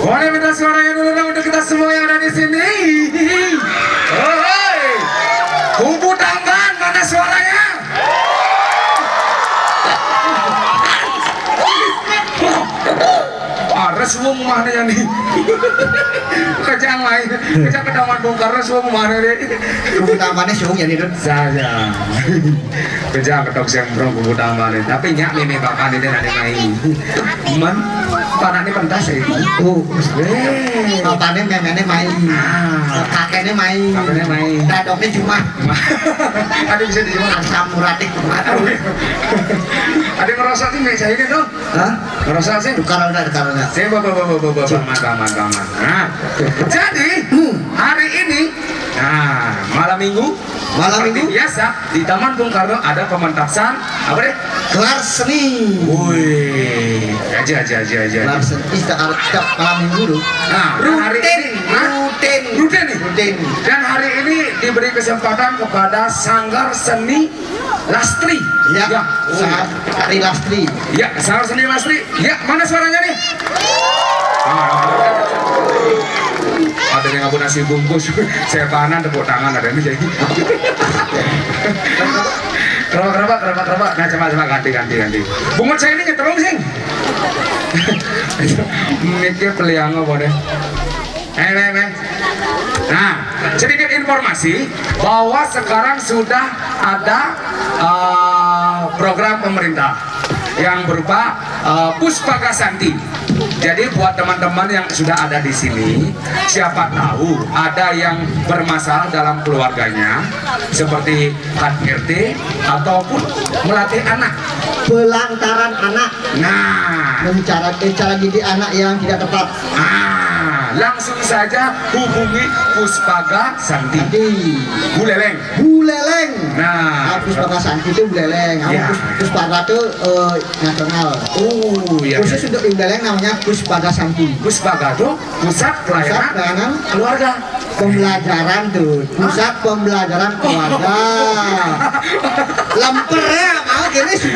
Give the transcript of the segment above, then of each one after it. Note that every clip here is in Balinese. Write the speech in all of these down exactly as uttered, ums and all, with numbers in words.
Boleh minta suaranya dulu dong untuk kita semua yang ada di sini. Hei, kubu tambahan, mana suaranya? Ada semua mana yang nih? Kerjaan lain, kerja ketahuan bongkar semua mana deh. Kubu tambahannya suung ya nih, Dun. Saja. Kerja ketok semprong kubu tambahannya. Tapi nyak mimi bapak ini ada main. Man, tanahnya pentas ya itu. Oh, eh, bapaknya memene main. Ah, kakeknya main. Kakeknya main. Dadoknya cuma. Ada bisa di rumah. Asam murad. Ada ngerasa sih, saya ini tuh. Hah? Ngerasa sih. Tukar udah, tukar udah. Saya bawa, bawa, bawa, bawa, bawa, aman, aman, aman. Nah, jadi hari ini, nah, malam minggu, malam minggu biasa di Taman Bung Karno ada pementasan apa deh? Kelar seni. Woi, aja, aja, aja, aja. Kelar seni. Ih, setiap, setiap malam minggu loh. Nah, rutin, rutin, rutin nih. Rutin. Dan hari ini diberi kesempatan kepada Sanggar Seni Lastri. Ya, ya. Sanggar Seni Lastri. Ya, Sanggar Seni Lastri. Ya, mana suaranya nih? Ada yang ngabur nasi bungkus. Saya panan tepuk tangan ada ini jadi. Kenapa, kenapa, kenapa, kenapa? Nah, coba, coba ganti, ganti, ganti. Bungut saya ini nyetelung sih. Mikir peliang apa deh? Eh, eh, eh. Nah, sedikit informasi bahwa sekarang sudah ada eh, program pemerintah yang berupa eh, Puspaga Santi. Jadi buat teman-teman yang sudah ada di sini, siapa tahu ada yang bermasalah dalam keluarganya, seperti K D R T ataupun melatih anak. Pelantaran anak. Nah, mencara, eh, cara didik anak yang tidak tepat. Ah, langsung saja hubungi Puspaga Santi. Santi. Buleleng. Buleleng. Nah, Puspaga Santi itu Buleleng. Kamu ya. Pus-, Puspaga itu eh, nasional. Oh, iya. Khusus iya. Untuk di Buleleng namanya Puspaga Santi. Puspaga tuh pusat pelayanan, pusat pelayanan keluarga. Pembelajaran tuh, pusat pembelajaran keluarga. Lemper ya, mau gini sih.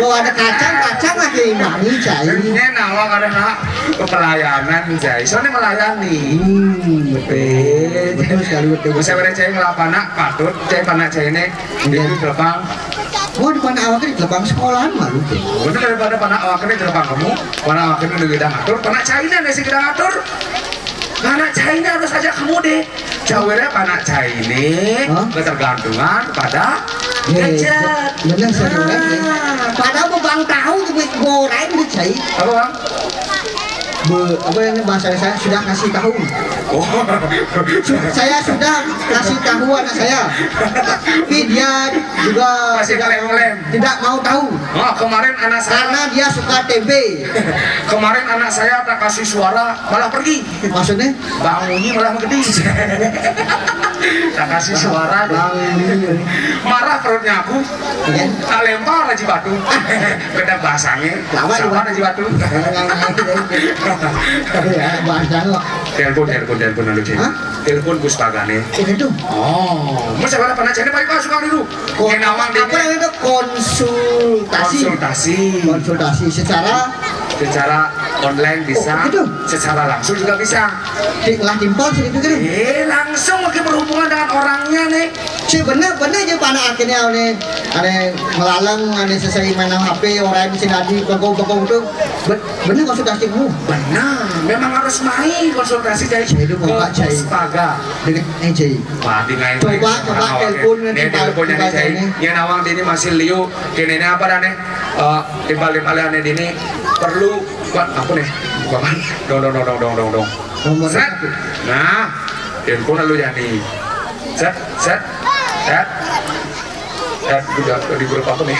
Oh, ada kacang-kacang lagi mami cai. Ini nawa karena kepelayanan cai. Soalnya melayani. Hmm, betul. Betul sekali, betul. Bisa bercai ngelapana patut, cai panak cai ini. Iya. Itu telepang. Oh, di mana awaknya di telepang sekolahan malu tuh. Bener daripada panak awaknya di telepang kamu, panak awaknya di gedang atur, panak cai ini ada si gedang atur. Panak cai ini harus ajak kamu deh. Cawirnya panak cai ini ketergantungan pada gadget. Bener sih, bener sih. Padahal mau bang tahu tuh buat goreng tuh cai. Apa bang? Be-, apa yang bahasa saya sudah kasih tahu. Oh. Su-, saya sudah kasih tahu anak saya. Tapi dia juga masih tidak mau, klaim-klaim. Tidak mau tahu. Oh, kemarin anak saya. Karena dia suka tempe. Kemarin anak saya tak kasih suara, malah pergi. Maksudnya? Bangunnya malah menggede. Tak kasih suara. Bangunnya. Marah perutnya aku. Iya. Tak lempar aja batu. Beda bahasanya. Lama juga. Sama aja batu. Ya, bahasa lo. Telepon, telepon, telepon lalu cek. Hah? Telepon Gus Pagane. Ini tuh. Oh, masa pada panak cai ini paling masuk dulu. Kon-, apa namanya itu? Konsultasi. Konsultasi. Konsultasi secara online bisa. Oh, gitu? Secara langsung juga bisa. Di lah timpal sih itu kan. Eh, langsung lagi berhubungan dengan orangnya nih. Si bener, bener aja panak akhirnya ane, ane melaleng, ane selesai main H P, orang di sini adi, bengkong-bengkong itu. Be-, bener konsultasi kamu? Benar, memang harus main konsultasi cai. Saya itu mau ke Pak Cai. Puspaga. Dengan, eh, Cai. Wah, di lain coba, lain coba sama telepon awak, nanti. Nih, Pak, telepon yang Pak Cai. Cai ini. Ya, nawang ini masih liu. Kini ini apa dah nih? Eh, timbal-timbal yang ini perlu buat apa nih? Bukan. Dong, dong, dong, dong, dong, dong, dong. Nomor satu. Set. Nah, telepon lalu jadi. Set, set, set. Set, udah di grup apa nih?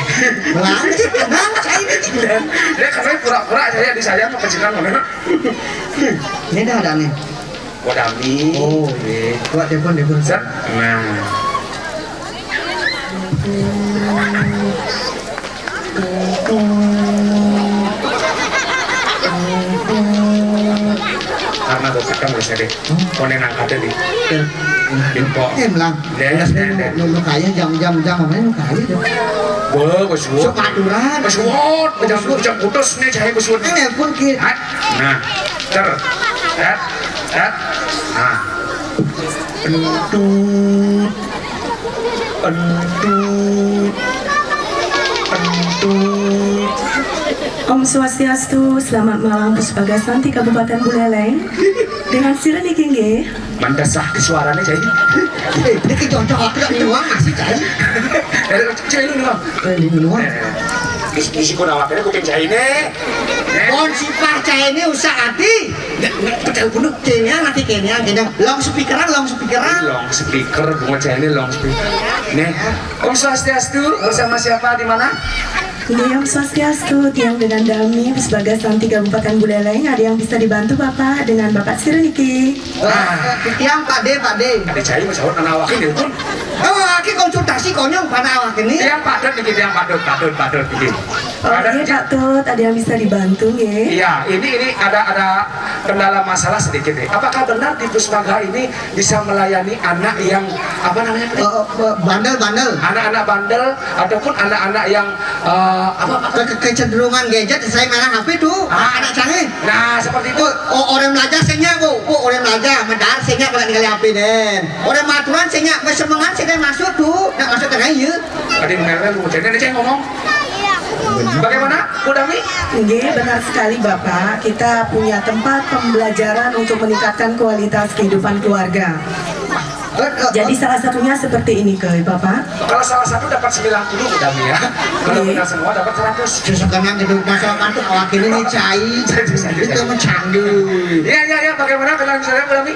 Mana sih kenal Cai ini? Dan dia katanya pura-pura saya disayang apa sih kan mana? Ini dah ada nih. Wadami. Oh, iya. Buat telepon, telepon. Set. Nah. Karena ada tekan wis tadi. Koné ngangkat di info. Eh, Melang. Deh, deh, deh. Nu, nu kaya jam-jam jam apa nu kaya tuh? Wah, wis suwut. Sok aturan. Wis suwut, jam jam putus nih cai wis suwut. Eh, nelpon ki. Hat. Nah. Ter. Hat. Hat. Nah. Entut. Entut. Entut. Om Swastiastu, selamat malam Puspaga Santi Kabupaten Buleleng. Dengan sira niki nggih. Mandasah ke suaranya jadi. Eh, ini cocok aku tak doang masih cai. Eh, cai lu doang. Eh, ini doang. Isi kuna wakilnya kuping cai nih. Kon sipah cai ini usah hati. Nggak, nggak, pecah bunuh. Kenya nanti Kenya, Kenya. Long speakeran, long speakeran. Long speaker, bunga cai ini long speaker. Nih, Om Swastiastu, bersama siapa, di mana? Nggih, Om Swastiastu, tiang dengan Dami, Puspaga Santi Kabupaten Buleleng, ada yang bisa dibantu Bapak dengan Bapak sira niki? Ah, tiang Pak D, Pak D. Ada cai mau sahur, anak awak ini pun. Oh, aki konsultasi konyol pada awak ini. Tiang Pak Dot niki, tiang Pak Dot, Pak Dot, Pak Dot niki. Oh, ada nggih, Pak Tut, ada yang bisa dibantu nggih? Iya, ini ini ada ada kendala masalah sedikit nih. Apakah benar di Puspaga ini bisa melayani anak yang apa namanya? Eh, eh, bandel-bandel. Anak-anak bandel ataupun anak-anak yang eh, apa, apa? Ke, ke, kecenderungan gadget, saya main H P tuh, ah, anak canggih. Nah, seperti itu. Oh, oh, orang belajar senya, Bu. Bu, orang belajar, medar senya kalau tinggal H P den. Orang maturan senya, kesemengan senya masuk tuh, nak masuk tengah iya. Ada yang merah lu, jadi ini saya ngomong. Bagaimana, Bu Dami? Nggih, benar sekali Bapak. Kita punya tempat pembelajaran untuk meningkatkan kualitas kehidupan keluarga. Eh, eh, jadi salah satunya seperti ini ke Bapak. Kalau salah satu dapat sembilan puluh Bu Dami ya. Kalau benar semua dapat seratus. Sekarang gedung masyarakat tuh awak ini nih cai. Itu mencandu. Iya, iya, iya. Bagaimana kalau misalnya Bu Dami?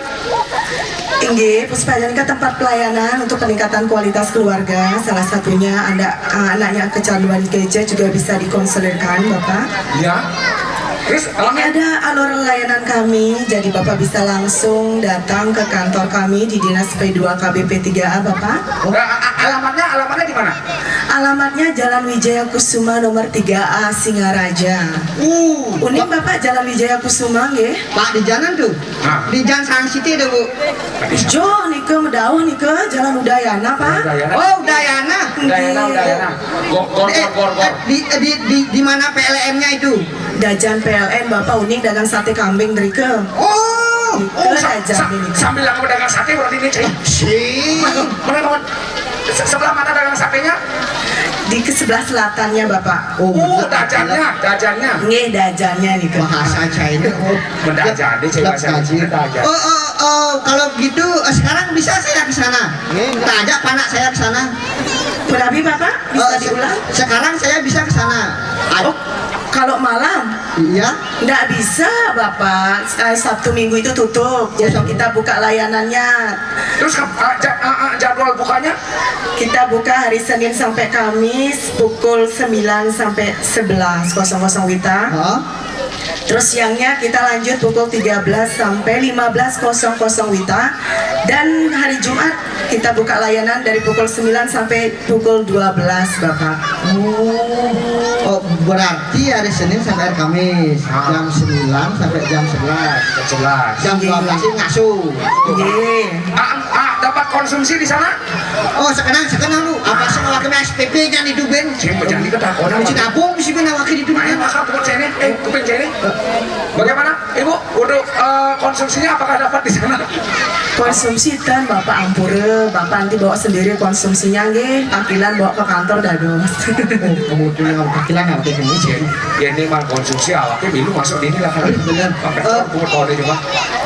Inggih, Puspaga ini kan tempat pelayanan untuk peningkatan kualitas keluarga. Salah satunya anda, eh, anaknya kecanduan gadget juga bisa dikonselirkan, Bapak. Iya. Terus ini ada alur layanan kami, jadi Bapak bisa langsung datang ke kantor kami di Dinas P dua K B P tiga A, Bapak. Nah, a- a- alamatnya, alamatnya di mana? Alamatnya Jalan Wijaya Kusuma nomor tiga A, Singaraja. Uh, uning Bapak Jalan Wijaya Kusuma nggih? Pak, di jalan tuh. Nah. Di Jalan Sang Siti ada, Bu. Ijo nika medauh nika Jalan Udayana, Pak. Udayana. Oh, Udayana. Udayana, nggih. Udayana. Gor gor eh, gor gor. Eh, di, di, di, di mana P L N-nya itu? Dajan P L N, Bapak uning dagang sate kambing drika. Oh, oh, sa- sa- sambil aku dagang sate berarti ini cai. Sih. Mana kawan? Se- sebelah mana dagang satenya? Di ke sebelah selatannya, Bapak. Oh, dajannya, dajannya. Nggih, dajannya nih. Bahasa China. Oh, mendajan deh, cewek saya dajan. Oh, oh, oh, kalau gitu, eh, sekarang bisa saya ke sana? Nggih. Kita ajak anak saya ke sana. Berarti Bapak bisa diulang? Sekarang saya bisa ke sana. Oh, kalau malam? Iya. Nggak bisa, Bapak. Eh, Sabtu Minggu itu tutup. Jadi kita buka layanannya. Terus ke- ah, ja- ah, ah, jadwal bukanya? Kita buka hari Senin sampai Kamis pukul sembilan sampai sebelas kosong kosong wita. Hah? Terus siangnya kita lanjut pukul tiga belas sampai lima belas kosong kosong wita. Dan hari Jumat kita buka layanan dari pukul sembilan sampai pukul dua belas, Bapak. Oh, berarti hari Senin sampai hari Kamis, ah, jam sembilan sampai jam sebelas. Jam sebelas. Jam dua belas ini ngasuh. Nggih. Ah, ah, dapat konsumsi di sana? Oh, sekarang, sekarang lu. Apa sih awak kena S P P nya di Duben? Saya mau jadi ketakutan. Mesti nabung sih ben awak di Duben. Main makan buat saya nih. Eh, kuping saya nih. Bagaimana, Ibu? Untuk eh, konsumsinya apakah dapat di sana? Konsumsi ten Bapak ampura, Bapak nanti bawa sendiri konsumsinya nggih, pakilan bawa ke kantor dados. Oh, kemudian pakilan apa ini? Ya, ya, ini mah konsumsi awaknya milu masuk di ini lah kan. Benar. Pakai eh, coba.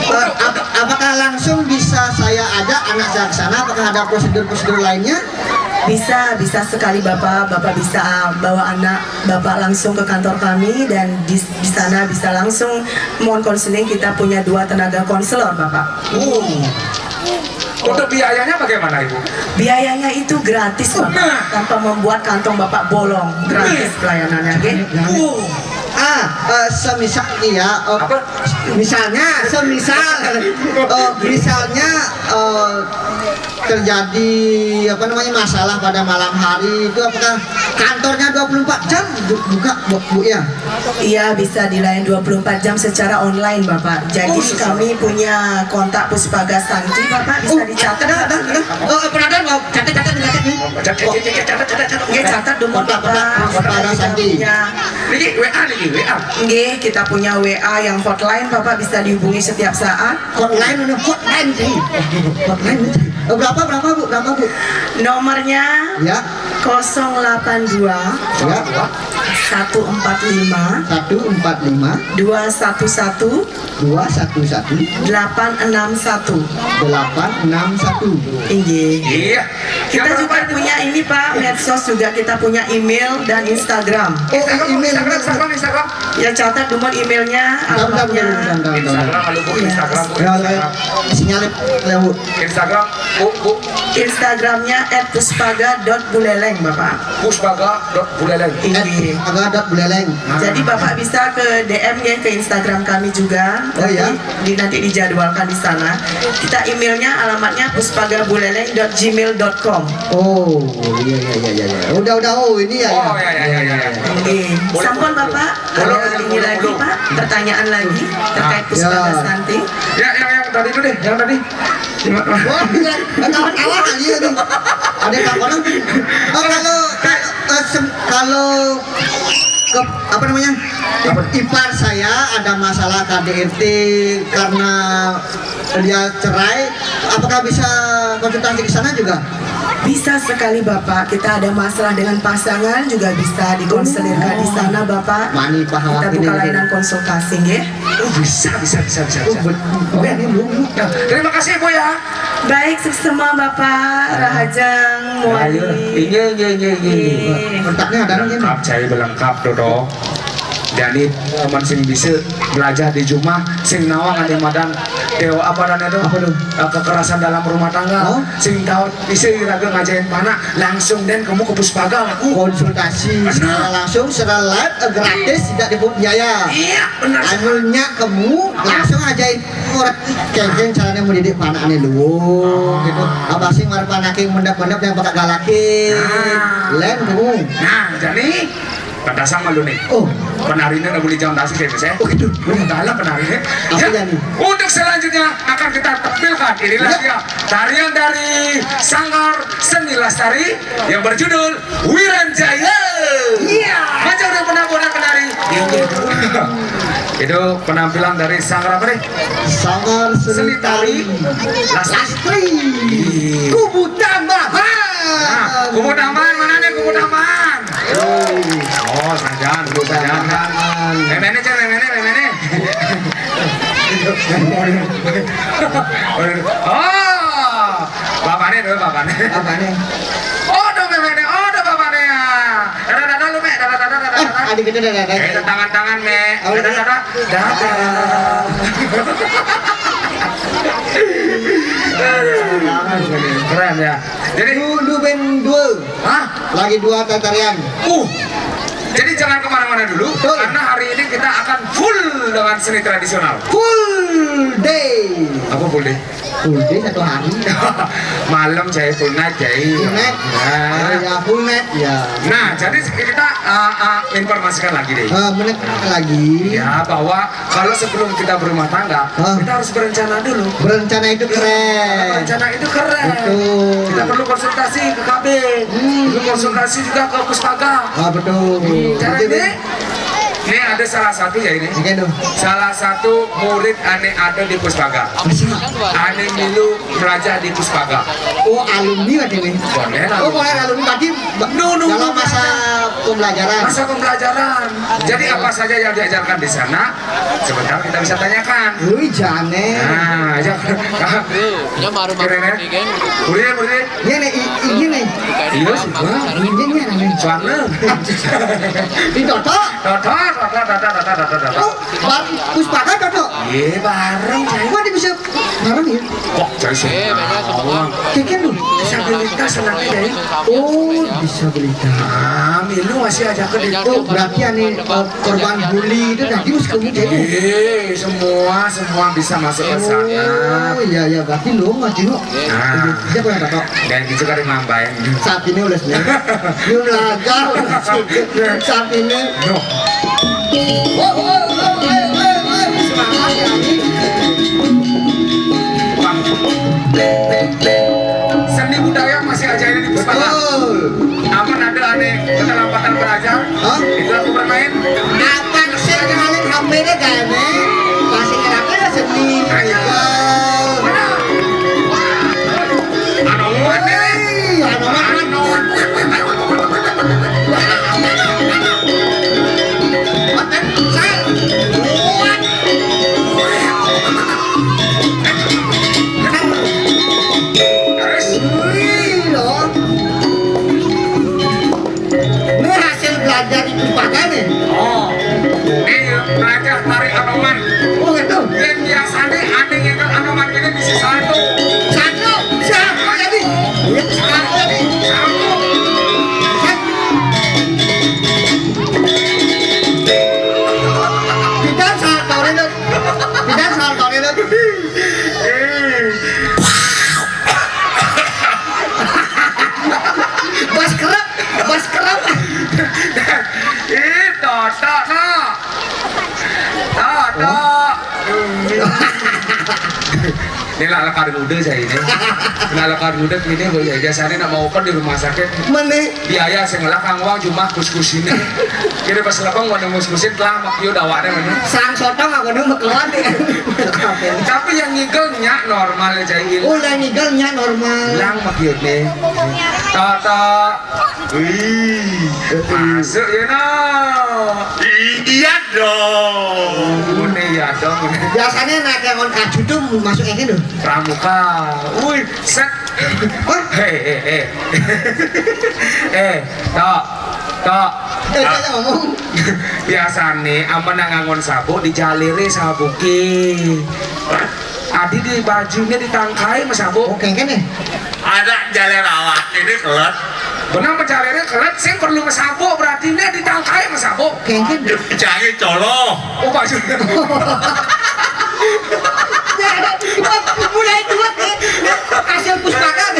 Eh, ap- apakah langsung bisa saya ajak anak saya ke sana? Apakah ada prosedur-prosedur lainnya? Bisa, bisa sekali Bapak. Bapak bisa bawa anak Bapak langsung ke kantor kami dan di, di sana bisa langsung mohon konseling. Kita punya dua tenaga konselor, Bapak. Oh. Untuk biayanya bagaimana, Ibu? Biayanya itu gratis, Bapak. Nah. Tanpa membuat kantong Bapak bolong. Gratis pelayanannya, nggih. Oh. Ah, eh, semisal iya, eh, Apa? Misalnya, semisal, eh, misalnya, eh, terjadi, apa namanya, masalah pada malam hari itu, apakah kantornya dua puluh empat jam bu-, buka, Bu, Bu, ya? Iya, bisa dilayani dua puluh empat jam secara online, Bapak. Jadi, oh, secara kami punya kontak Puspaga Santi, Bapak, bisa, oh, dicatat, ada, ada, Bapak. Ada. Oh, pernah ada, mau catat, catat, catat nih. Catat, catat, catat, catat, catat. Oke, catat dulu, Bapak. Puspaga Santi. Punya. Niki W A niki, W A. Nggih, kita punya W A yang hotline, Bapak bisa dihubungi setiap saat. Hotline, mana? Hotline, sih. Hotline, sih. Eh, berapa, berapa, Bu? Berapa, Bu? Nomornya, ya, kosong delapan dua, ya, satu empat lima, satu empat lima, dua satu satu, dua satu satu, delapan enam satu. Delapan enam satu. Inggih. Iya. Kita juga punya ini, Pak, medsos juga, kita punya email dan Instagram. Oh, Instagram, email, Instagram, email. Instagram, Instagram. Ya, catat dulu emailnya, alamatnya. Instagram, halo, Bu, iya. Instagram, Bu, ya, Instagram. Sinyalnya, ya, Bu. Instagram, Bu, Bu. Instagramnya at puspaga dot buleleng, Bapak. Puspaga dot buleleng. Iya. At puspaga dot buleleng. Nah. Jadi, Bapak bisa ke D M ya, ke Instagram kami juga. Oh, iya? Nanti di, nanti dijadwalkan di sana. Kita emailnya, alamatnya puspaga buleleng dot gmail dot com. Oh, iya, iya, iya, iya, iya. Udah, udah, oh, ini ya, oh, ya, ya, ya, ya, ya. Oke. Boleh, sampun, boleh, Bapak, boleh. Ada ini lagi, Pak? Pertanyaan lagi terkait Puspaga Santi? Ya, yang, yang tadi itu deh, yang tadi. Wah, iya. Kawan-kawan lagi itu. Ada yang kawan. Oh, kalau, kalau, eh, sem-, kalau ke, apa namanya? Apa? Ipar saya ada masalah K D R T karena dia cerai, apakah bisa konsultasi ke sana juga? Bisa sekali, Bapak. Kita ada masalah dengan pasangan juga bisa dikonselirkan di sana, Bapak. Mani pahala. Kita buka layanan konsultasi, nggih. Oh, bisa, bisa, bisa, bisa, bisa. Oh, bet-, oh, ini belum, belum. Ya, terima kasih, Bu, ya. Baik, suksma, Bapak, rahajeng, muani. Inggih, inggih, inggih, inggih. Iya. Kontaknya ada nggih? Lengkap, saya lengkap, Dodo. Jadi, teman sing bisa belajar di rumah, sing nawang ada madan dewa apa dan itu? Apa tuh? Eh, kekerasan dalam rumah tangga. Oh? Sing tahu bisa iraga ngajain panak, langsung den kamu ke Puspaga laku. Konsultasi secara langsung, secara live, eh, gratis, tidak dipungut biaya. Iya, benar. Anunya kamu langsung ajain orang kengkeng caranya mendidik panaknya dulu, gitu. Apa sih, mari panaknya mendap-mendap yang pakai galakin. Nah. Lain kamu. Nah, jadi Pantasan malu nih. Oh. Penarinya nggak boleh jam tasik ya, Mas, ya? Oh, gitu. Udah dalam penarinya. Apa ya, nih? Untuk selanjutnya akan kita tampilkan. Inilah dia tarian dari Sanggar Seni Lestari yang berjudul Wiranjaya. Iya. Macam udah pernah buat penari. Itu penampilan dari Sanggar apa nih? Sanggar Seni Tari Lestari. Lestari. Iya. Kubu Tambahan. Nah, Kubu Tambahan mana nih, Kubu Tambahan? Oh, sajaan, Bu, sajaan. Memene, Cek, memene, memene. Oh, bapaknya dulu, bapaknya. Bapaknya. Oh, tuh memene, oh, tuh bapaknya. Dada, dada, lu, Mek, dada, dada, dada, dada. Adik kita dada, dada. Eh, tangan, tangan, Mek. Oh, dada, iya. Dada, dada. Keren ya. Jadi, lu, lu band dua. Hah? Lagi dua tarian. Uh, jadi jangan kemana-mana dulu, betul, karena hari ini kita akan full dengan seni tradisional. Full day. Apa full day? Full day satu hari. Malam, Jai, full night, Jai. Full night. Ya. Oh, ya, full night, ya. Nah, jadi kita, uh, uh, informasikan lagi deh. Uh, menekankan lagi. Ya, bahwa kalau sebelum kita berumah tangga, hah? Kita harus berencana dulu. Berencana itu keren. Berencana itu keren. Betul. Kita perlu konsultasi ke K B. Hmm. Perlu konsultasi juga ke Puspaga. Ah, betul. Hmm, jadi ini, ini ada salah satu ya ini. Oke, tuh. Salah satu murid ane ada di Puspaga. Siapa? Ane milu belajar di Puspaga. Oh, alumni berarti ini. Boleh, oh, alumni. Boleh alumni berarti. Ba-, no, no, dalam masa pembelajaran. Masa pembelajaran. Jadi, apa saja yang diajarkan di sana, sebentar kita bisa tanyakan. Wih, jane. Nah, ya. Tuh, ya, baru keren, ya? Murid, murid. Ini nih, i-, ini nih. Iya sih, Bang. Ini nih, ini. Soalnya. Di Toto. Toto, Toto, Toto, Toto, Toto, Toto. Oh, bar-, Puspaga Toto. Iya, bareng, Cai. Kok dia bisa bareng ya? Wah, Cari semua. Keke lu disabilitas anaknya, Jai? Oh, disabilitas. Nah, milu masih aja ke itu. Berarti ane, eh, korban bully itu tadi masih kamu, Jai? Eh, semua, semua bisa masuk ke sana. Oh, iya, iya, berarti lu mah, Tino. Nah. Dia pernah dapat. Dan gitu kan mambain. Saat ini udah sebenarnya. Dia belajar. Saat ini. Yo. Semangat ya, ini. Bang. Seni budaya masih aja ini di Puspa. Betul. Aman ada ane keterlambatan belajar. Hah? Itu aku bermain. Apa sih paling H P-nya gak nih? Masih ngerapnya seni. Ayo. Anu mana? Anu mana? Ini hasil belajar di Puspaga nih. Oh, ini belajar tari Anoman. Oh, gitu. Dan biasanya aneh yang Anoman ini bisa satu. Satu? Siapa jadi? Iya, satu jadi. Satu. Kita salah tahu ini. Kita salah tahu ini. Bas kerap, bas kerap. Ih, Toto, no. Toto. Ini lah lekar muda saya ini. Lah lekar muda ini, biasanya nak mau open di rumah sakit. Mana? Biaya sing ngelakang uang cuma kus-kus ini. Kira pas lekong pada kus-kusin telah mak yo dawaknya mana? Sang sotong apa nih, mekeluar nih. Tapi yang ngigel nyak normal, Jai. Oh, yang ngigel nyak normal. Lang mak yo nih. Toto. Wih, masuk ya, no. Iya dong. Ini ya dong. Biasanya nak yang on kacu tuh masuk ini loh. Pramuka. Wih, set. Hah? Hei, hei, hei. Eh, Tok, Tok. Eh, saya ngomong. Biasane amen nang ngangon sabuk dijalere sabuke. Adi di bajune ditangkai ma sabuk. Oh, kengken ya? Ada jaler awak ini kelet. Benar, menjalere kelet, sing perlu ma sabuk, berarti ini ditangkai ma sabuk. Kengken. Dicari colo. Oh, baju. Mulai kuat ya. Hasil puspakan.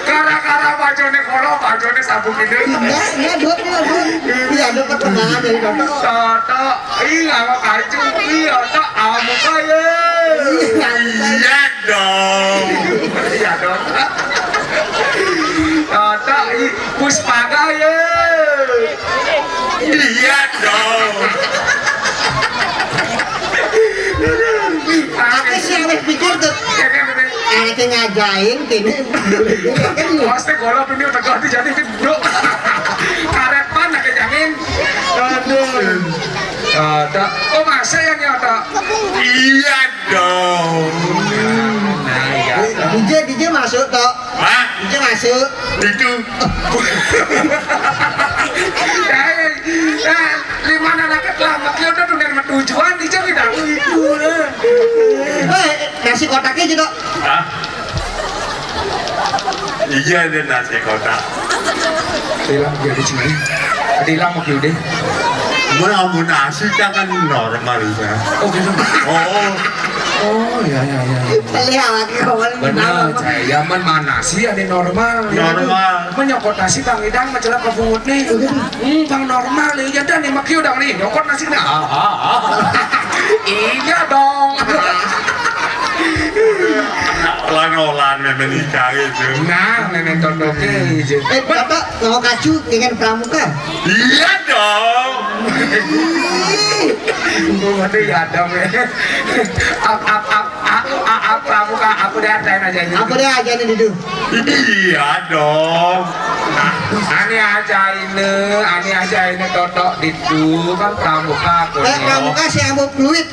Gara-gara bajone kolo, bajone sabuk ini. Iya, iya, dot, iya, dot. Iya, ada perkembangan dari Toto. Toto, iya, mau kacung, iya, Tok, kamu kaya. Iya, iya dong. Iya dong. Toto, i, puspaga ya. Iya dong. Aku sih aneh pikir tuh. Ya kan, bener. Anaknya ngajain, kini. Pasti golok ini udah ganti jadi geduk. Karet pan, pakai jamin. Aduh. Toto. Oh, masa yang nyata? Iya dong. Nah, iya. D J, D J masuk, Tok. Hah? D J masuk. Itu. Ya, ya, ya, lima anak lama, dia udah tuh dari tujuan, D J tidak itu. Eh, nasi kotaknya juga. Hah? Iya, ada nasi kotak. Hilang dia di sini. Ada hilang mau deh. Mun amun nasi kan normal ya. Oh, gitu. Oh. Oh, ya, ya, ya. Beli awak kawan. Benar, saya. Zaman mana sih ada normal? Normal. Menyokot nasi Bang Idang, macelah ke pungut nih. Hmm, Bang normal ya. Jadi nih, Mak Yu dong nih, nyokot nasi nih. Ah, ah, ah. Iya dong. Lan-olan memen ikan itu. Nah, memen tondoknya aja. Eh, Bapak, mau kacu dengan pramuka? Iya dong. Gue mati ya dong ya. Ap, ap, ap, ap, ap, pramuka, apa dia aja aja ini. Apa dia aja ini, Didu? Iya dong. Ani aja ini, ani aja ini totok Didu, kan pramuka aku. Eh, nih. Pramuka si ambo fluid.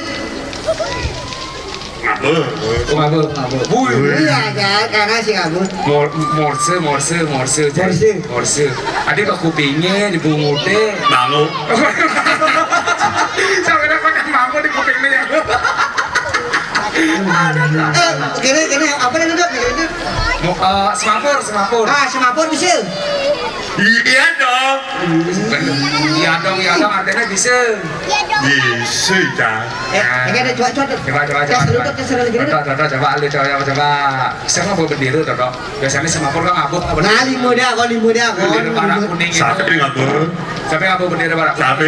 Ngabul. Oh, ngabul, ngabul. Wih. Iya, jangan karena si ngabul. Mor-, morse, morse, morse, Jai. Morse. Morse. Ada ke kupingnya, di bungutnya. Bangu. Sampai dapat yang mampu di kupingnya ya. Eh, kéné, kéné, apa namanya, Dok? Kéné, Dok? Mo-, eh, semapur, semapur. Ah, semapur bisa. Iya dong. Iya dong, iya dong, artinya bisa. Bisa, Cang. Eh, ini ada cuak-cuak, Dok. Coba, coba, coba, coba. Tes dulu, Dok, tes dulu, gini, Dok. Coba, coba, coba, lu coba, coba, coba. Siapa bawa bendera, Dok? Biasanya semapur kan mabuk, apa? Nah, lima dia, kok lima dia, kok. Bendera warna kuning itu. Siapa yang ngabur? Siapa yang ngabur bendera warna kuning? Siapa?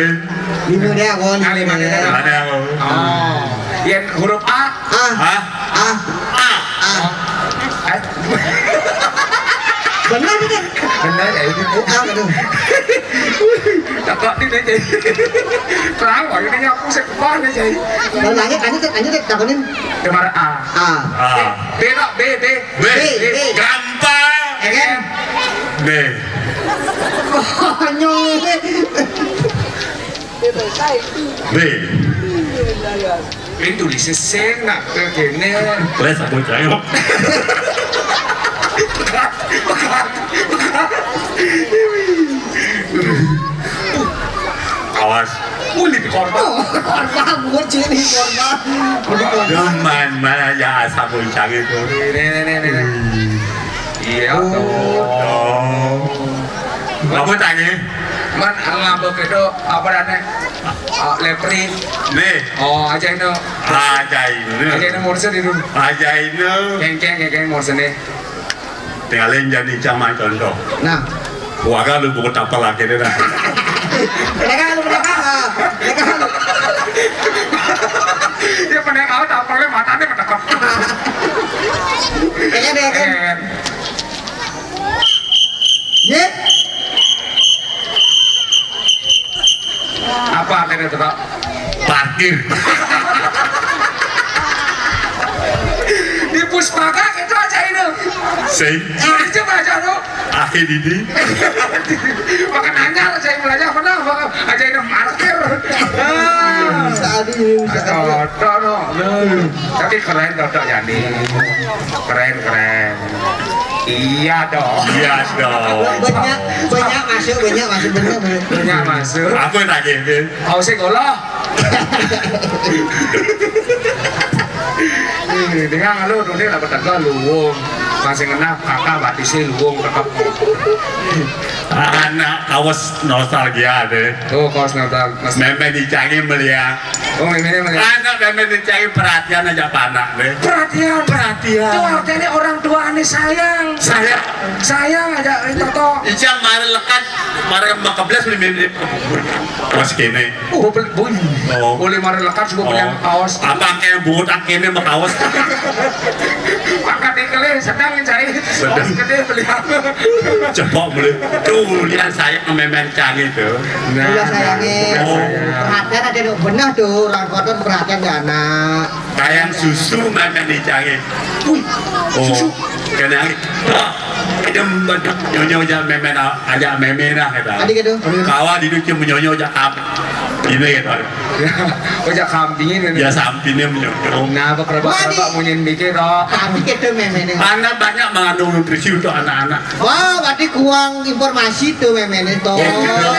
Lima dia, kok, lima dia. Lima dia, kok. Oh. Yang huruf A. A. Hah? A. A. A. Oh. Eh. Benar, benar. Benar ya, ini. A, benar. Kakak ini aja. Terang, ini nyapu sekepan aja. Kalau lanjut, lanjut, lanjut, takonin. Nomor A. A. A. B, B, B. B, B. B. Gampang. Ya kan? B. Konyol ini. B. Ini tulisnya sing nak ke kene. Les aku cayok. Awas. Mulai korban. Korban, bukan cili korban. Aduh, korban. Duh, man, mana ya asal boncang itu. Nih, nih, nih, nih, nih. Iya, tuh. Oh. Apa tanya? Man, ngapa itu, apa namanya? Ah, lepri. Nih. Oh, aja itu. Aja ini. Aja ini morse di rumah. Aja ini. Kengkeng, kengkeng morse nih. Tinggalin jadi cama contoh. Nah. Warga lu buku tapel lagi deh dah. Mereka lu, mereka, ah, mereka lu. Dia pernah tahu tapelnya matanya mendekat. Kayaknya deh, kan? Eh. Ye? Apa artinya itu, Pak? Parkir. Di Puspaga itu aja ini. Sing. Itu aja tuh. Akhir ini. Makanya saya belajar pernah, Pak. Aja ini parkir. Ah. Bisa, aduh, bisa. Toto, no. Tapi keren, Toto, ya, nih. Keren, keren. Iya dong. Iya dong. Banyak, banyak masuk, banyak masuk, banyak, banyak. Banyak masuk. Aku yang tanya, Vin. Kau sih goloh. Nih, dengan lu tuh, dia dapat tegal luwung. Masih ngena kakak batisnya luwung tetap. Anak kawas nostalgia deh. Oh, kawas nostal-, nostal-. Meme dicari melihat. Oh, ini melihat. Anak meme dicari perhatian aja panak deh. Perhatian. Perhatian. Itu artinya orang tua ini sayang. Sayang. Sayang aja, eh, Toto. Ica mari lekat, mari mekeblas beli meme. Mas kene. Oh, beli, beli. Oh. Boleh mari lekat juga beli kaos. Apa kayak buat akhirnya mau kaos. Angkat ikelnya sedang cari. Sedang. Kaos gede beli. Coba beli. Tuh, lihat saya memen cari tuh. Nah, iya, sayangnya. Oh. Perhatian ada dong. Benar tuh, orang kotor perhatian ke anak. Kayak susu mana nih cari? Wih, oh, susu. Kena. Wah, idem bedak nyonyo aja memen a-, aja memen lah kata. Tadi gitu. Kawa di dunia menyonyo aja kap. Ini gitu. Oh, aja kambingin ini. Ya sampingnya menyonyo. Nah, apa kerba-kerba munyin mikir, oh. Tapi gitu memen ini. Anak banyak mengandung nutrisi untuk anak-anak. Wah, berarti kurang informasi tuh memen itu. Oh, gitu.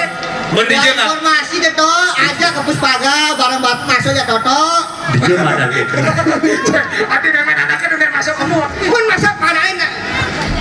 Mending dia nggak informasi deh, Tok. Aja ke Puspaga, barang batu masuk ya, Toto. Dia mah ada gitu. Tapi memang anaknya udah masuk ke mall. Pun masuk marahin, nak.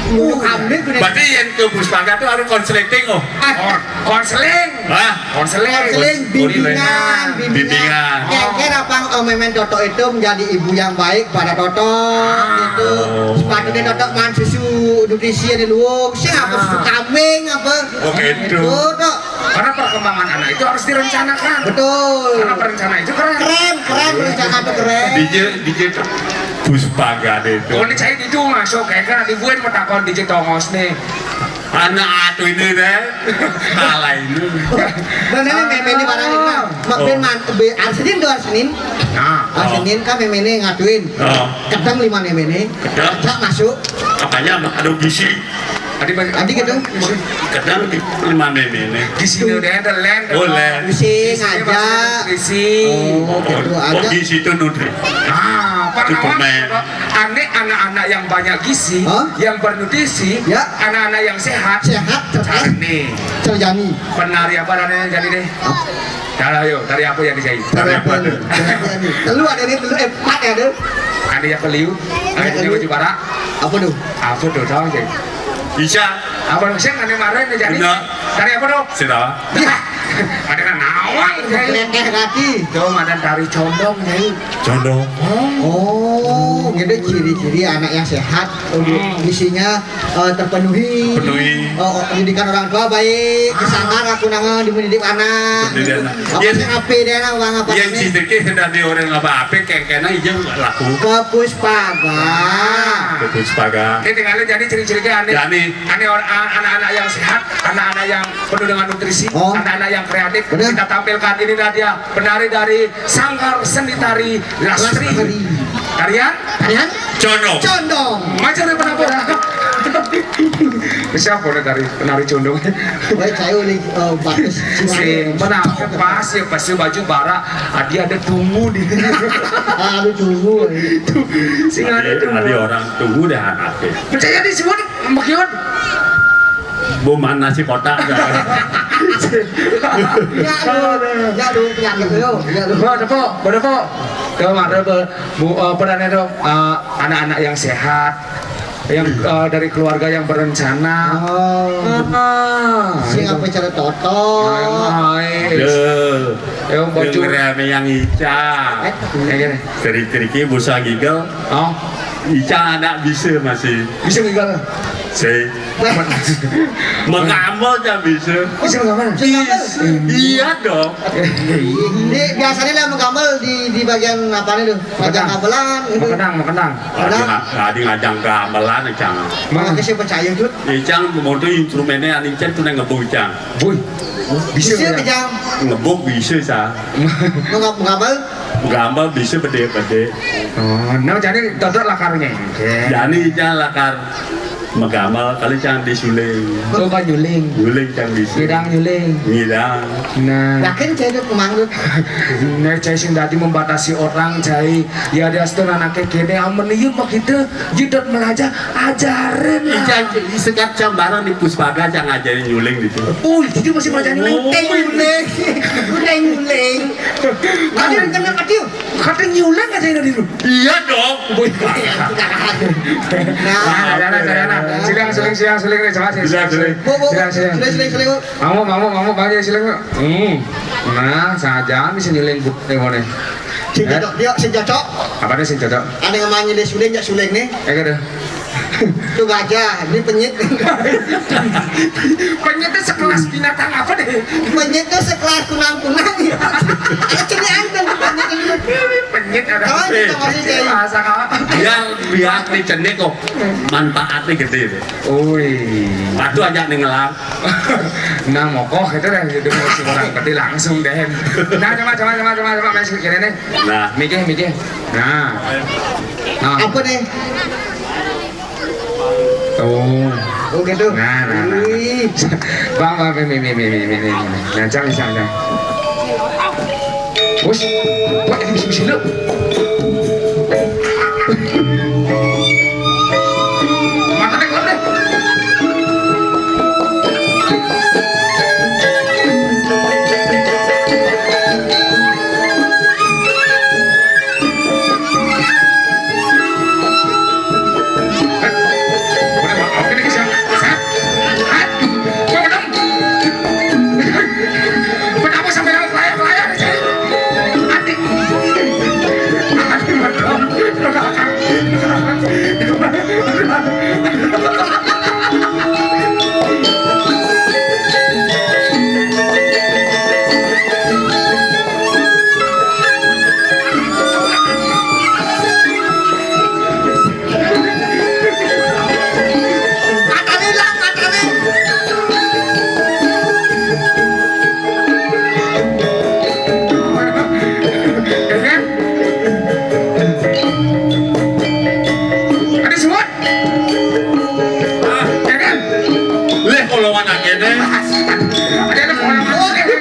Nguruk kambing udah. Berarti yang ke Puspaga tuh harus konsleting, oh. Ah. Kon-, konseling. Hah? Konseling. Konseling, bimbingan, bimbingan. Bimbingan. Kira-kira apa, eh, memen Toto itu menjadi ibu yang baik pada Toto, ah, gitu. Oh. Sepatutnya Toto makan susu nutrisi yang di luwung. Sih apa, ah, susu kambing apa? Oh, gitu. Itu, Tok. Karena perkembangan anak itu harus direncanakan. Betul. Karena perencanaan itu keren. Keren, keren, perencanaan itu keren. D J, D J Puspaga deh itu. Oh, ini saya itu masuk, kayak kan dibuat metakon D J Tongos nih. Anak atuh ini deh. Kalah ini. Bener nih, memen di barang ini, Bang. Mak, oh, ben man-, be-, Arsenin tuh, Arsenin. Nah. Arsenin kan memen ini ngatuin. Oh. Kedang lima memen ini. Kedang. Ajak masuk. Apanya, Mak? Aduh, bisi. Tadi bagi, tadi gitu. Kadang di mana ini? Di sini udah ada land. Oh, land. Di sini aja. Di sini. Oh, gitu. Oh, aja. Di situ nutri. Nah, apa namanya? Superman. Aneh, anak-anak yang banyak gizi, hah? Yang bernutrisi, ya. Anak-anak yang sehat. Sehat, cerdas. Aneh. Terjani. Penari apa namanya jadi deh? Apa? Cara, yuk, tari apa yang dijahit? Tari apa tuh? Tari apa nih? Telu ada nih, telu, eh, empat ada. Ya keliu. Ayo, baju barak. Apa tuh? Apa tuh, tahu, Cek? Ica. Apa tuh, Cek? Ane maren nih, jadi. Bener. Dari apa tuh? Sira. Ya. Ada nawang, Cek. Leteh hati. Tuh, ada tari condong, Cek. Condong. Oh, gitu ciri-ciri anak yang sehat. Untuk isinya eh, terpenuhi. Terpenuhi. Oh, oh, pendidikan orang tua baik, kesanggar aku nangan di pendidik anak. Pendidik anak. Apa sih apa dia, nah, uang apa? Yang cicitke hendak di orang apa-apa, kayak kena izin laku. Ke Puspaga. Ke Puspaga. Ini tinggal jadi ciri-cirinya aneh. Jadi. Aneh orang, a- anak-anak yang sehat, anak-anak yang penuh dengan nutrisi, oh, anak-anak yang kreatif. Benar. Kita tampilkan, inilah dia penari dari Sanggar Seni Tari Lastri. Lastri. Tarian? Tarian? Condong. Condong. Macam mana penampilan? Siapa udah dari penari condong? Baik, saya udah eh, bagus. Si mana pas ya, pas baju barak, ah, dia ada tunggu di. Ah, aduh, tunggu. Sing ada tunggu. Ada orang tunggu dah anaknya. Percaya di semua makion. Buman nasi kotak. Ya, aduh, ya, aduh, penyakit, yo, ya, aduh. Bawa tepuk, bawa tepuk. Tuh, mata, bu, bu, eh, apa namanya tuh? Eh, anak-anak yang sehat, yang eh, dari keluarga yang berencana. Oh. Ah, sing itu. Apa cara toto? Nice. Aduh. Yang baju. Yang rame yang ica. Eh? Kayak gini. Teri-teriki busa gigel. Oh. Ica anak bisa masih. Bisa gigel. Si. Mengambil jam bisa. Bisa mengambil? Iya dong. Ini biasanya lah menggambar di di bagian apa nih tuh? Bagian gamelan gitu. Makenang, makenang. Tadi, tadi ngajang gamelan, Cang. Mana ke siapa cahaya tuh? Ya, Cang, mau tuh instrumennya aning Cang tuh nang ngebuk, Cang. Bui. Bisa, bisa, Cang. Ngebuk bisa, Cang. Mau ngab- ngabal? Ngabal bisa bede-bede. Oh, nah, jadi tetap lakarnya. Jadi, Cang, lakar Megamel kali Cang di suling. Oh, kan nyuling. Nyuling Cang di suling. Ngidang nyuling. Ngidang. Nah. Yakin saya itu pemanggut. Nah, saya sing dadi membatasi orang, saya. Ya, dia setur anaknya kene, amun iya mah kita, jidot melajah, ajarin lah. Ican, sekat Cang bareng di Puspaga, Cang ngajarin nyuling gitu. Oh, itu masih belajar nyuling. Teh nyuling. Udah nyuling. Kalian kenal kecil? Kata nyuling aja ini dulu. Iya dong. Boy. Nah, nah, nah, nah, nah. Silang, siling, silang, siling, nih, coba, siling, silang, siling. Bu, bu, bu. Silang, siling. Siling, siling, siling, bu. Mau, mau, mau, mau, mau, siling, Bu. Hmm. Nah, saja bisa nyuling, Bu. Nih, mau nih. Si cocok, dia si cocok. Apa nih si cocok? Ada yang main nyuling, suling, ya suling nih. Eh, gitu. Itu gajah, ini penyit. Penyit itu sekelas binatang apa deh? Penyit itu sekelas kunang-kunang. Ada ceriaan kan penyit itu. Penyit ada. Kawan kita masih jadi. Bahasa kawan. Biar biar nih cenik kok manfaatnya gede deh. Ui. Waktu aja nih ngelang. Nah, mokoh itu deh, jadi mau si orang gede langsung deh. Nah, coba, coba, coba, coba, coba, main sekiranya nih. Nah. Mikir, mikir. Nah. Nah. Apa nih? Oh. Oh, gitu. Nah, nah, nah, nah. Wih. Bang, bang, mi, mi, mi. Nah, cang, cang, cang. Bos, wah, ini mesti, mesti lu. Mata deh, keluar deh. Ada semua. Ah, ya kan? Leh, kalau anak ini. Ada, ada kalau anak ini.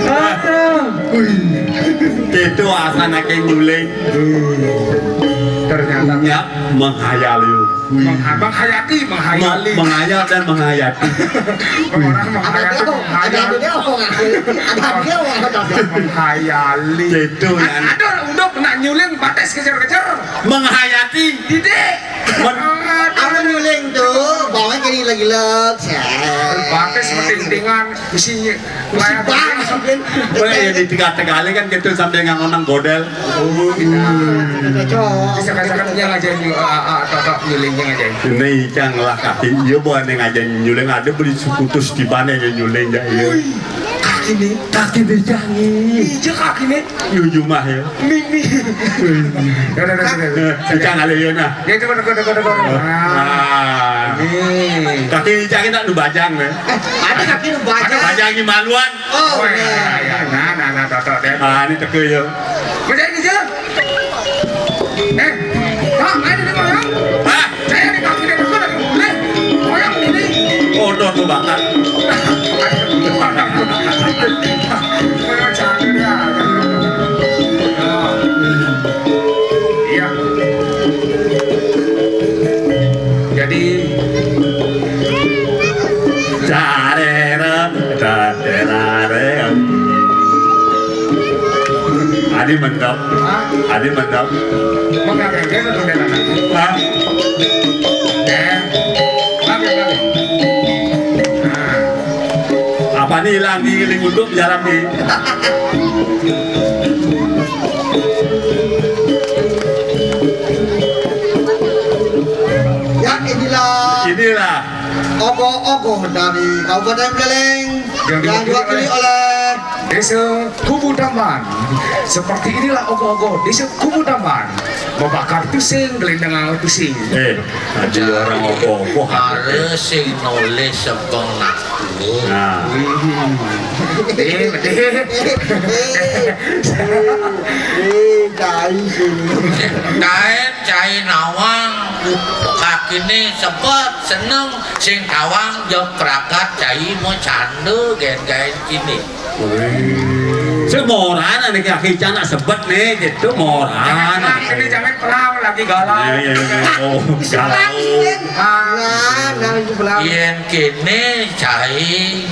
Aduh. Wih. Itu asal anak yang nyuling. Ternyata. Nya menghayali. Mengha-, menghayati, menghayali. Me-, menghayal dan menghayati. Orang menghayati, menghayal. Menghayali. Gitu, ya. Aduh, udah pernah nyuling batis kejar-kejar. Menghayati. Didik. Men- Aduh. Apa nyuling tuh? Bawahnya kayak gila-gila. Batis seperti tingan, isinya. Musibah, mungkin. Boleh ya, di tiga kali kan gitu sambil ngangon nang godel. Oh, iya. Cocok. Bisa katakan dia ngajak nyu-, ah, ah, Toto nyulingnya ngajak. Ini cang lah kaki, iya, bukan yang ngajak nyuling, ada beli sekutus di mana yang nyuling, ya, iya. Wih, kaki nih. Kaki nih, cang, iya. Iya, kaki nih. Iya, jumah, ya. Mimi. Udah, udah, udah, udah. Eh, cang, ada, iya, nah. Ya, coba, coba, coba, coba. Ah. Nah. Ini. Kaki nih, cang, kita nu bajang, ya. Eh, ada kaki nu bajang. Bajang di maluan. Oh, iya, iya, iya. Nah, nah, nah, Toto, deh. Ah, ini teke, ya. Bajang ini, Jang. Eh, Bang, ayo, ini, Bang, ya. Hah? Saya di kaki dia, Bang, lagi mulai. Goyang ini. Oh, udah tuh, Bang. Iya. Jadi, carere, carere. Adi mantap. Hah? Adi mantap. Mengagak-agak itu, Bang. Hah? Eh, oke, oke. Nah. Apa nih hilang di lingkungan jalan nih? Ya, inilah. Inilah. Ogoh-ogoh dari Kabupaten Buleleng yang diwakili oleh Desa Kubu Tamban. Seperti inilah ogoh-ogoh Desa Kubu Tamban. Membakar tusing, gelendang tusing. Eh, ada orang ogoh-ogoh. Ada sing nulis sebeng nak. Nah. Eh, eh. Eh, cai sini. Kain cai nawang, kakine sebet seneng, sing tawang jog pragat cai mau canda gen gaen kini. Sing moran ane kaki cana sebet nih, gitu moran. Jangan, ini jangan pelau lagi galau. Iya, iya, iya. Oh, galau. Ah. Nah, nah, itu pelau. Yen kene cai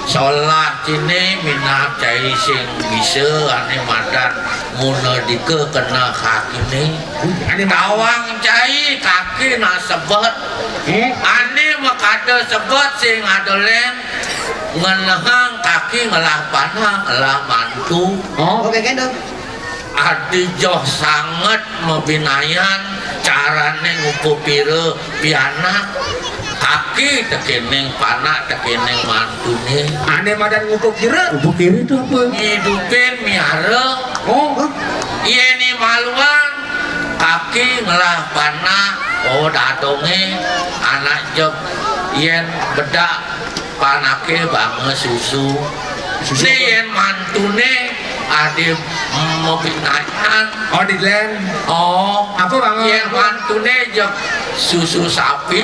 solah kene minat cai sing bisa ane madan muna dika kena kakine. Ane ma- Tawang cai kaki nak sebet. Hmm? Ane makada sebet sing ada len ngenehang kaki ngelah panah ngelah mantu. Oh, kayak gitu. Adi joh sanget mabinayan carane ngupapira pianak kaki tekening panak tekening mantune. Ane madan ngupapira? Ngupapira itu apa? Ngidupin miara. Oh. Yen i maluan kaki ngelah panak, oh, dadonge anak jep. Yen bedak panake bange susu. Susu. Ne apa? Yen mantune ade mabinayan. Oh, di len. Oh. Apa bange? Yen mantune jep susu sapi.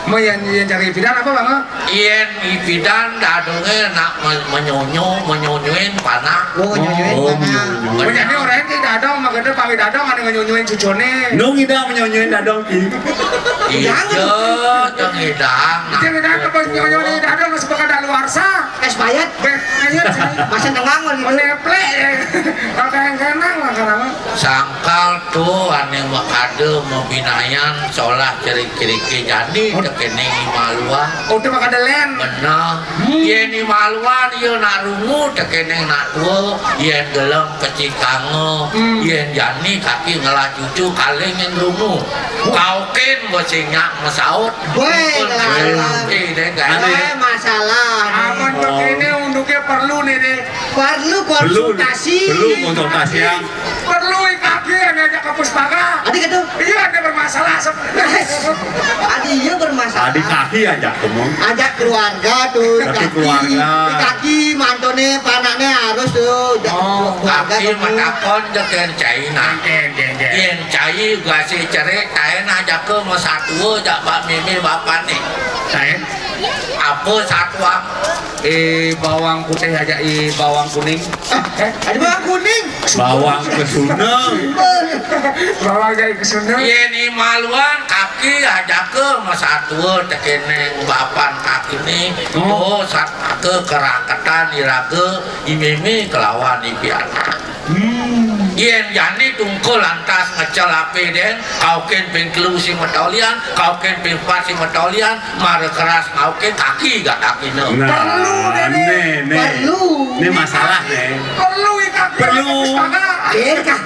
Mau yen, yen cari pidan apa bange? Yen ipidan dadonge nak me-, menyonyo, menyonyoin panak. Oh, menyonyoin panak. Oh, menyonyoin. Jadi orang ki dadong, makanya pami dadong ada menyonyoin cucone. Nu ngidang menyonyoin dadong ki. Iya, jangan. Iya, ngidang. Jangan dadong, menyonyoin dadong, masuk ke daluarsa. Es bayat. Bayat sih. Masih tengang lagi. Meneplek, ya. Kalau kayak kenang lah, karena Sangkal to ane makada mabinayan solah cerik-cerike jani tekening i maluan. Oh, to makada len. Bener. Hmm. Yen i maluan iya nak rungu tekening nak tua, yen gelem pecikanga, hmm, yen jani kaki ngelah cucu kaling yen rungu. Kaukin bos sing nyak masaut. Weh, lah. Ane. Weh, masalah. Amun begini unduke perlu nih, deh. Perlu konsultasi. Perlu, perlu konsultasi, ya. Perlu i kaki yang ngajak ke puspaka. Adi gitu. Iya, ada bermasalah sebenarnya. Adi iya bermasalah. Adi kaki ajak temu. Ajak keluarga tuh, ajak kaki, keluarga. I kaki, mantone, panakne harus tuh, ajak keluarga temu. Oh, kaki matakon jeken China. Jeken, jeken. Yen cai gasi cerik, kaen ajak ke masatua, jak bak mimi bapane. Kaen? Apa satuang? Eh, bawang putih aja, eh, bawang kuning. Eh, ada bawang kuning. Bawang kesuna. Bawa jai ke sana. Yén imaluan kaki ajaka masatua tekénéng bapan kaki né. Oh. Tuh sataka keraketan iraga imémé kelawan ipianak. Hmm. Yén jani tungkul lantas ngecel apé dén, kaukin ping telu sing matolian, kaukin ping pat sing matolian, mara keras ngaukin kaki gak kakina. Nah, perlu deh, né. Né, né. Perlu. Ini masalah né. Perlu ya kaki. Perlu. Puspaga. Iya, Kak.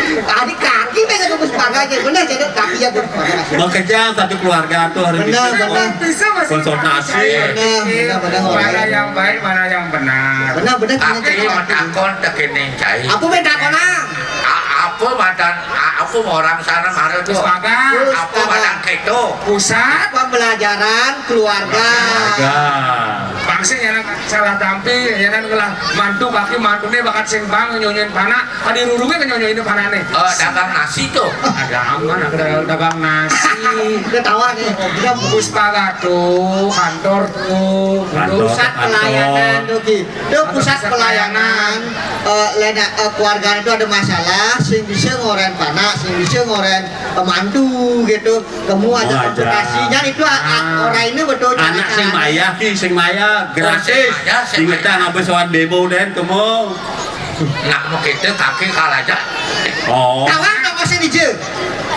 Tadi kaki pengen ke puspaga aja. Benar, jadi kaki ya puspaga. Makanya satu keluarga tuh harus benar, bisa benar. Bisa masih konsultasi. Benar, benar, benar. Mana yang baik, mana yang benar. Benar, benar. Kaki matakon tekéning cai. Apa matakon, ah? A- apa madan a- apa orang sana mara tuh? Puspaga. Apa madan kéto? Pusat pembelajaran keluarga. Keluarga. Bangsa yang salah tampi, yang ngelah mantu kaki mantuné bakat sing bang nyonyoin panak, adi rurungnya ke nyonyoin panakné. Eh, dagang nasi tuh. Ada aman, ada dagang nasi. Ketawa nih. Puspaga tuh, kantor tuh. Kantor, pusat kantor. Pelayanan tuh, Ki. Itu pusat pelayanan, eh, lena, eh, keluarga itu ada masalah, sing bisa ngoren panak, sing bisa ngoren, eh, mantu gitu. Kamu ada konsultasinya itu, ah, ah, orang ini betul. Anak sing mayah, Ki, sing mayah, gratis. Oh, sing mayah, sing mayah. Ingetang apa soal demo dan kamu. Nak mau kita kaki kalaja. Oh. Tawang tongosnya di je.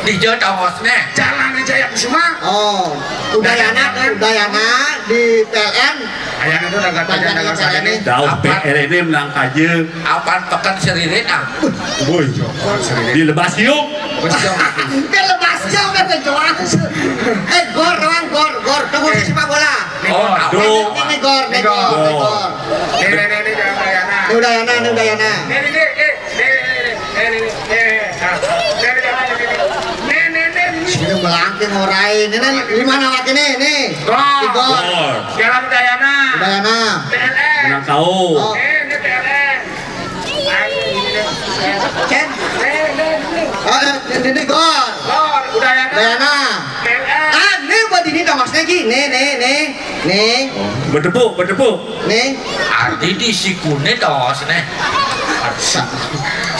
Di je tongosnya. Jalan di Jaya Kusuma. Oh, Udayana, Udayana di P L N. Ayana tuh dagang, dagang, dagang sadéné. Jauh, apa? P R ini menang aja. Apan peken seririn, ah. Woi, di lebas yuk. Lebas yuk. Di lebas yuk, kan, kecoa. Eh, gor, doang, gor, gor. Tunggu di sepak bola. Oh, aduh. Ini gor, ini gor, ini gor. Ini, ini, ini, jangan Udayana. Ini Udayana, ini Udayana. Ini, ini, ini. Eh, eh, eh, eh, eh, nah. Nih, nih, nih, nih, nih. Sini melangking orai. Ini, nih, di mana lagi nih? Nih. Gor. Di gor. Gor. Jalan Udayana. Udayana. P L N. Menang kau. Oh. Eh, ini P L N. Cen. Nih, nih, nih. Oh, eh, ini, ini gor. Gor, Udayana. Udayana. P L N. Ah, ini buat ini dong, maksudnya gini, nih, nih. Nih. Oh, bertepuk, bertepuk. Nih. Adi di sikuné tongosné. Sa,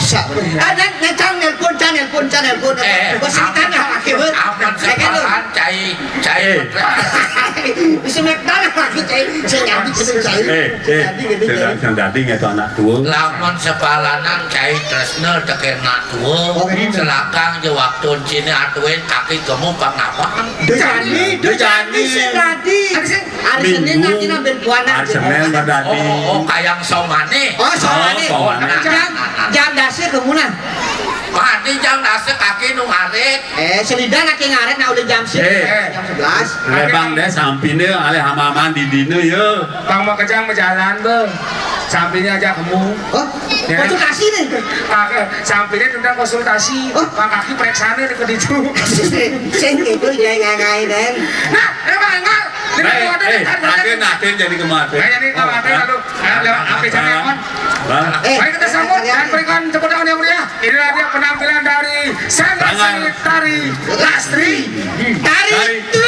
sa, ah, nang, nang, Cang, nelpon, Cang, nelpon, Cang, nelpon. Eh, bos ini kan lagi, bos. Aman. Eh, kan lu. Sepahan, cai, cai. Eh. Bisa mek tanah lagi, cai. Saya nyambi gitu, cai. Eh, eh, jadi gitu, cai. Sedang, sedang dadi ngeto anak tua. Lamun sepalanan cai tresna teké anak tua. Oh, gitu. Selakang je waktu cini atuin kaki kamu pangapang. Dejani, dejani, dejani. Tadi sih. Hari Senin nanti nambah puana. Hari Senin nggak dadi. Oh, oh, oh, kayang somane. Oh, somane. Oh, somane. Jam, jam dasa kamu nah. Mati jam dasa kaki nu ngarit. Eh, selidan lagi ngarit nah udah jam sih. Eh. Jam sebelas. Lebang deh sampinnya alih hamaman di dina ya. Bang mau kejang berjalan, Bang. Sampinnya aja kamu. Oh, ya. Konsultasi nih. Pakai sampinnya tentang konsultasi. Oh. Pak kaki periksaannya di keditu. Sing itu dia ngangai dan. Nah, emang enggak. Ini eh, eh, ada, ada jadi kematian. Nah, ini kematian lalu. Nah, lewat apa sana, Kon? Bang. Eh, mari kita sambut dan berikan tepuk tangan yang meriah. Inilah dia penampilan dari Sanggar Seni Tari Lastri. Tari. Tari.